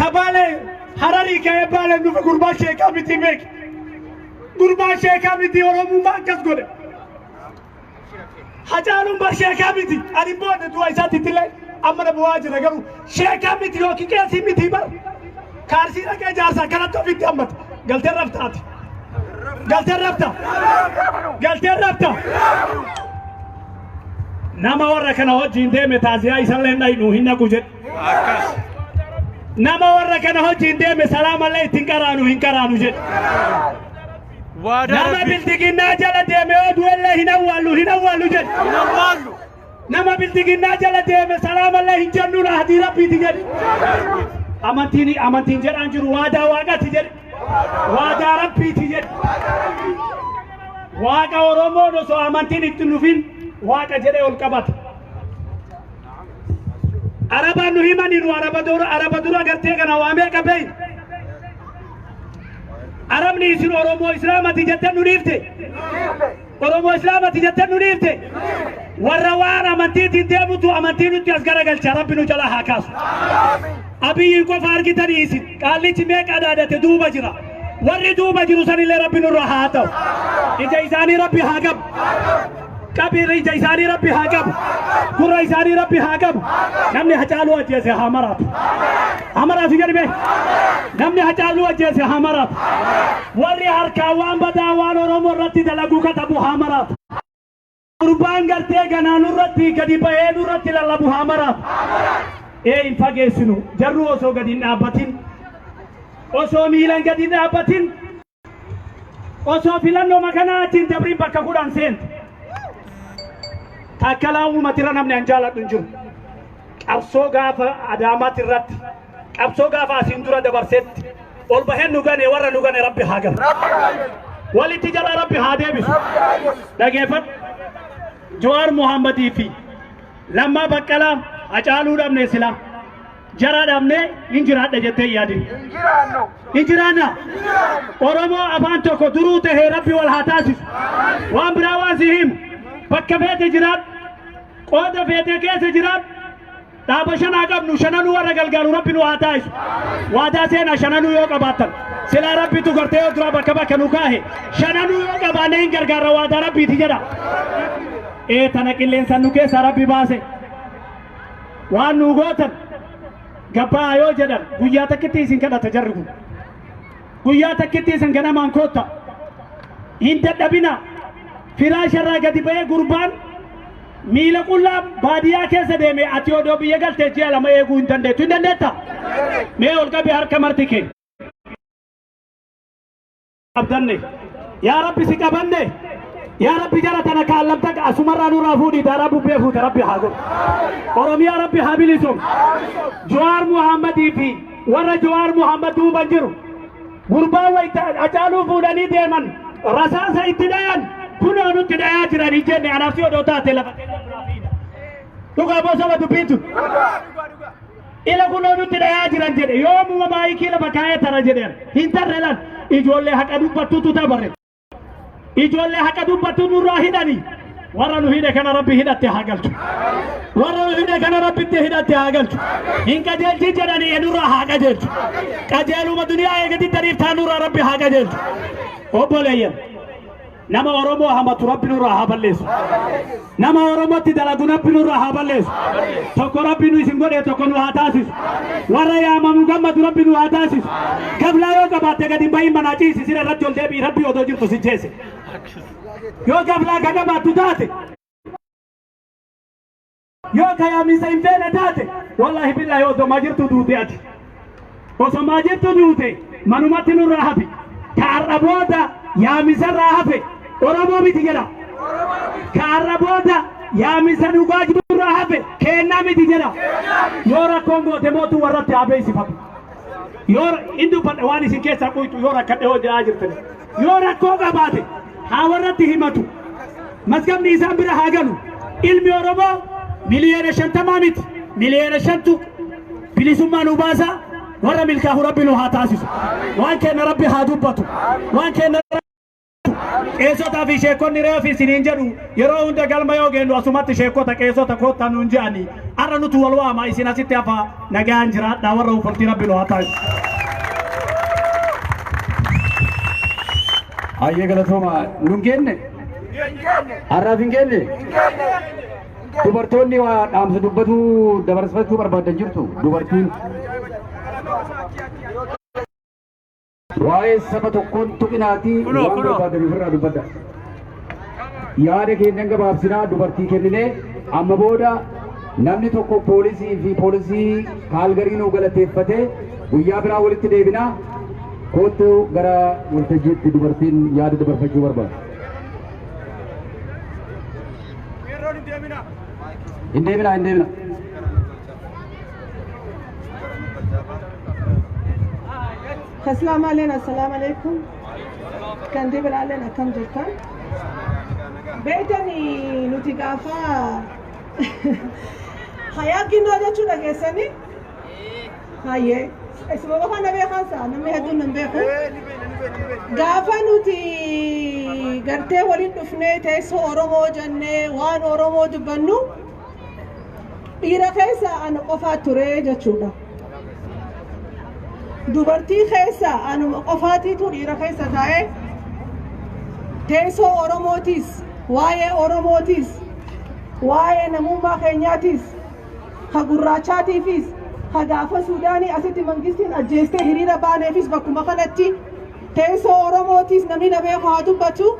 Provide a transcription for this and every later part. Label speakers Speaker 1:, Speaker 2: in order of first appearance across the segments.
Speaker 1: Ka Baalee Hararii ka'ee Baaleen dhufe gurbaa sheekaa miti beeki. Gurbaa sheekaa miti, Oromummaa akkas godhe. Hacaaluun bar sheekaa miti. Ani booda du'a isaatti illee amma na bu'aa jira, garuu sheekaa miti yookiin qeesii miti bar. Kaarsii dhaqee jaarsa akkanatti ofitti hammata. Galtee raftaati. Galtee rafta. Galtee rafta. Nama warra kana wajjin deeme taaziyaa isallee hin dhaynu, hin dhaqu jedhe. Nama warra kana wajjin deeme salaamallee ittiin qaraanu, hin qaraanu jedhe.
Speaker 2: Waadaa
Speaker 1: Nama
Speaker 2: Rabbi.
Speaker 1: Bildiginnaa jala deeme yoo du'ellee hin awwaallu, hin awwaallu jedhe.
Speaker 2: Hin awwaallu.
Speaker 1: Nama Bildiginnaa jala deeme salaamallee hin jennuun ahdii Rabbiiti jedhe. Amantiin jedhaan jiru waadaa Waaqati jedhe. Waadaa Rabbiiti jedhe. Waaqa Oromoon osoo amantiin itti dhufin Waaqa jedhee ol qabata. Arabaan nu himanii, nu araba dura gartee kana waamee qabee. Arabni isin Oromoo Islaamati jettee nu dhiifte. Oromoo Islaamati jettee nu dhiifte. Warra waan amantiitiin deemutu amantii nutti as garagalcha, Rabbi nu jalaa haa kaasu. Abiyyiin qofa argitanii isin qaallichi meeqa dhaadate duuba jira. Warri duuba jiru sanillee Rabbi nurra haa ta'u. Ija isaanii Rabbi haa qabu. Qabiin ija isaanii Rabbi haa qabu. Gurra isaanii Rabbi haa qabu. Namni Hacaaluu ajjeese haa maraatu. Haa maraatu jedhime. Namni Hacaaluu ajjeese haa maraatu. Warri harkaan waan badaa waan Oromoo irratti dalaguu katabu haa maraatu. Gurbaan gartee ganaa nurratti gadi bahee nurratti lallabu haa maraatu. Ee, hin fageessinu. Jarru osoo gadi hin dhaabbatin. Osoo miilan gadi hin dhaabbatin. Osoo filannoo makanaa achiin dabriin bakka 10 seente. Taakkalaa uummatira namni an jaaladhu hin jiru. Qabsoo gaafa Adaamaatti irratti, qabsoo gaafa asiin dura dabarsetti ol baheen nu gane, warra nu gane Rabbi haa ganu. Walitti jala Rabbi haa deebisu. Dhageeffadhu. Jawaar Muhammadii fi Lammaa Baqqalaa, Hacaaluu dhabne silaa. Jara dhabne hin jiraadha jettee hin yaadin. Hin jiraanna. Oromoo afaan tokko duruu tahee Rabbi wal haa taasisu. Waan biraa waan si himu. Bakka feete jiraadhu. Qooda feete keessa jiraadhu. Dhaaba shanaa qabnu, shananuu warra galgaalu Rabbi nu haa taasisu. Waadaa seenaa shananuu yoo qabaattan. Silaa Rabbitu gartee yoo duraa bakka bakka nu kaahe. Shananuu yoo qabaanne hin gargaarra, waadaa Rabbiiti jedha. Ee, tana qilleensan nu keessa Rabbi baase. Waan nu gootan gabbaa yoo jedhan guyyaa takkitti isin kadhata jarri kun. Guyyaa takkitti isin ganamaan kootta. Hin dadhabina. Firaasharraa gadi ba'ee gurbaan miila qullaa baadiyyaa keessa deeme, ati odoo biyya galtee ji'a 2 eeguu hin dandeettu. Hin dandeetta? Mee ol qabi harka marti kee. Abdanne. Yaa Rabbi, si qabanne. Yaa Rabbi, jara tana kaallamta asumarraa nurraa fuudhii daaraa bubbee fuute Rabbi haa godhu. Oromiyaa Rabbi haa bilisoom. Jawaar Muhammadii fi warra Jawaar Muhammad duuban jiru. Gurbaa wayita Hacaaluu fuudhanii deeman rasaasa itti dhayan, kunoo nutti dhayaa jiran hin jenne. Anaaf si odoo taate lafa keenya biraa fiina. Dhugaa bosoma dubbiin tun. Ila kunoo nutti dhayaa jiran jedhe, yoomuma maayikii lafa kaa'ee tara jedheen hin tarre lan, ijoollee haqa dubbattutu tabarre. Ijoollee haqa dubbattu nurraa hidhani. Warra nu hidhe kana Rabbi hidhatte haa galchu. Warra nu hidhe kana Rabbitti hidhatte haa galchu. Hin qajeelchin jedhanii nurraa haa qajeelchu. Qajeeluma duniyaa eegatittaniif taa nurraa Rabbi haa qajeelchu. Obboleeyyan. Nama Oromoo hamatu Rabbi nurraa haa balleessu. Nama Oromootti dalagu Rabbi nurraa haa balleessu. Tokko Rabbi nu isin godhe, tokko nu haa taasisu. Warra yaamamu gammadu Rabbi nu haa taasisu. Gablaa yoo qabaatte gadi hin bahin, manaa ciisi, sira irratti ol deebi'i, Rabbi odoo jirtu si jeese. Yoo gablaa ka qabaattu taate, yoo ka yaamiinsa hin feene taate, wallaahi billaahi osomaa jirtu duute ati. Osomaa jirtu duute, manumatti nurraa hafi. Ka har'a booda yaamisarraa hafe Oromoo miti jedha. Ka har'a booda yaamisa dhugaa jirurraa hafe keennaa miti jedha. Yoo rakkoon goote mootuu warratti haa beeksifatu. Yoo hin dubbadhe waan isin keessaa quyxu, yoo rakkadhe hoo jedhaa jirtan. Yoo rakkoo qabaate haa warratti himatu. Masgabni isaan bira haa galu. Ilmi Oromoo miliyoona 50 miti. Miliyoona 5tu bilisummaa nu baasa. Warra milkaahu Rabbi nu haa taasisu. Waan kenna Rabbi haa dubbatu. Waan kenna qeesotaa fi sheekonni reefi isiniin jedhu, yeroo hunda galma yoo geennu asumatti sheekota qeesota koottaa nuun jedhanii. Har'a Har'a nuti wal waama, isin asitti hafa. Nagaan jiraadhaa, warra uffattii Rabbi nu haa taasisu.
Speaker 3: Hayyee, galatooma. Nun geenne, har'aaf hin geenne. Dubartoonni waa dhaamsa dubbatu dabarsifachuu barbaadan jirtu. Dubartiin waa'ee saba tokkoon tuqinaatii
Speaker 2: Kunoo,
Speaker 3: waan
Speaker 2: kunoo.
Speaker 3: barbaadan ofirraa dubbadha. Yaada keenya gabaabsinaa dubartii kenninee amma booda namni tokko poolisii fi poolisii Kaalgarii nuu galateeffatee guyyaa biraa walitti deebinaa. Kootu gara waltajjiitti, dubartiin yaada dabarfachuu barbaada. Hin deebinaa, hin deebinaa.
Speaker 4: Asalaamu alaikum, assalaamu alaikum. Kan biraalleen akkam jirtan? Beektani, nuti gaafa hayaa ginnoo jechuu dhageessanii? Hayyee. Isuma qofa na beekan sa'a, namni hedduun nan beeku. Gaafa nuti gartee waliin dhufnee teessoo Oromoo jennee waan Oromoo dubbannu, dhiira keessa ana qofaa ture jechuudha. Dubartii keessa anuma qofaatiitu dhiira keessa taa'ee teessoo Oromootis, waa'ee Oromootis, waa'ee namummaa keenyaatis, ka gurraachaatiifis, ka gaafa Suudaanii asitti mangistiin ajjeestee hiriira baaneefis, bakkuma kanatti teessoo Oromootis namni na beeku haa dubbatu.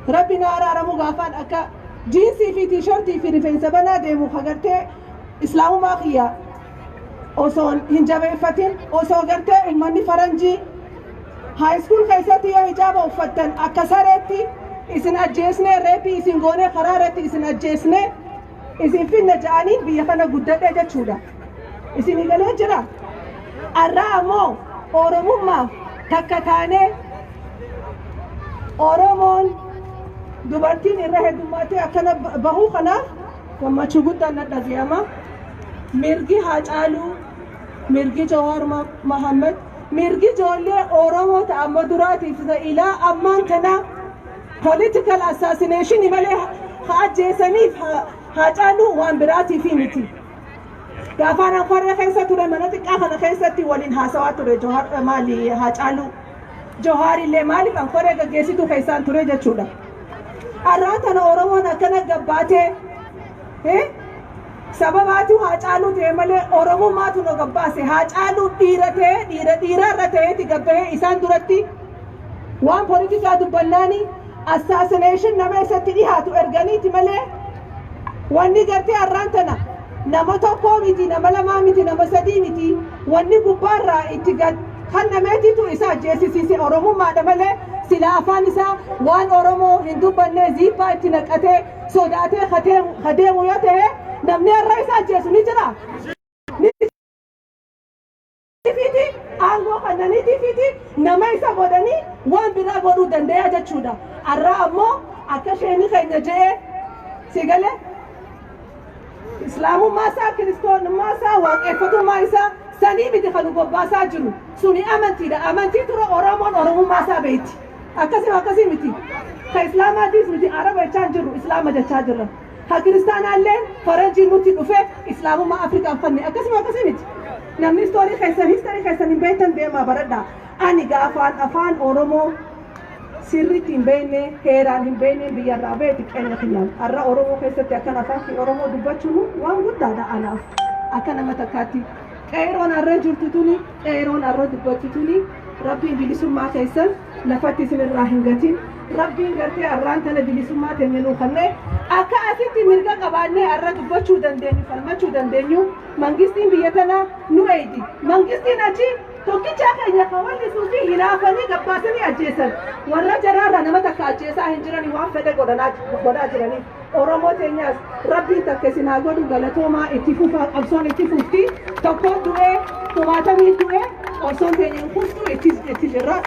Speaker 4: Rabbi na araaramu, gaafaan akka jiinsii fi tiishartii fi rifeensa banaa deemu kagartee islaamummaa kiyya osoo hin jabeeffatin, osoo gartee uummanni faranjii high school keessatti yoo hijaaba uffattan akka sareetti isin ajjeesnee, rape isin goonee, karaa irratti isin ajjeesnee isin finna ja'anii biyya kana guddadhe jechuudha. Isin galee jira. Arraa ammoo Oromummaaf takka taanee, Oromoon dubartiin irra heddummaatee akkana bahuu kanaaf gammachuu guddaan na dhaga'ama. Mirgi Haacaaluu, mirgi Jawaar Mahammad, mirgi ijoollee Oromoo ta'a amma duraatiif ilaa ammaan kana political assassination malee haa ajjeesaniif Haacaaluu waan biraatiif miti. Gaafaan Anfarree keessa ture, mana xiqqaa kana keessatti waliin haasawaa ture Jawaar maali Haacaaluu. Jawaar illee maaliif Anfarree gaggeessituu keessaan ture jechuudha. Har'aan tana Oromoon akkana gabbaatee sababaatu Haacaaluu ta'e malee Oromummaatu nu gabbaase. Haacaaluu dhiira ta'e, dhiira dhiirarra ta'eeti gabbahee isaan duratti waan politikaa dubbannaani assassination nama isatti dhihaatu erganiiti malee, wanni gartee har'aan tana nama tokkoo miti, nama lamaa miti, nama sadii miti, wanni gubbaarraa itti gad kannameetitu isa ajjeesisiise Oromummaadha malee, sila afaan isaa waan Oromoo hin dubbanne ziippaa itti naqatee sodaatee kadeemu yoo ta'e, namni har'a isa ajjeesu ni jira. Ni fiti aangoo kannaniitii fiti nama isa godhanii waan biraa godhuu danda'a jechuudha. Har'a ammoo akka sheeni keenya je'ee si galee, islaamummaa isaa, kiristoonummaa isaa, waaqeffatummaa isaa sanii miti kan nu bobbaasaa jiru. Suni amantiidha. Amantii ture Oromoon Oromummaa isaa beekti. Akkasii akkasii miti. Ka islaamaatiis miti, Araba jechaa hin jirru, Islaama jechaa jirra. Ka kiristaanaallee faranjiin nutti dhufe islaamummaa Afrikaan fanne. Akkasuma akkasii miti. Namni story keessan, history keessan hin beektan, deemaa baradhaa. Ani gaafaan afaan Oromoo sirriitti hin beekne, heeraan hin beekne, biyyarraa ba'e xiqqeenya kiyyaan. Har'a Oromoo keessatti akkan afaan kee Oromoo dubbachuun waan guddaadha anaaf akka nama takkaatti. Qeeroon har'a jirtu tuni, qeeroon har'a dubbattu tuni, Rabbiin bilisummaa keessan lafatti isinirraa hin gatin. Rabbiin gartee har'aan tana bilisummaa teenya nuu kennee akka asitti mirga qabaannee har'a dubbachuu dandeenyu, falmachuu dandeenyu, mangistiin biyya tanaa nu eeydi. Mangistiin achi tokkichaa keenya kan wallisuu fi hinaafanii gabbaasanii ajjeesan. Warra jaraarraa nama takka ajjeesaa hin jirani, waan fedhe godhaa jiranii. Oromoo teenyaas Rabbiin takka isin haa godhu. Galatoomaa, itti fufaa, qabsoon itti fufti. Tokkoon du'ee, kumaatamii du'ee, qabsoon teenya hin kuftu, itti jirra.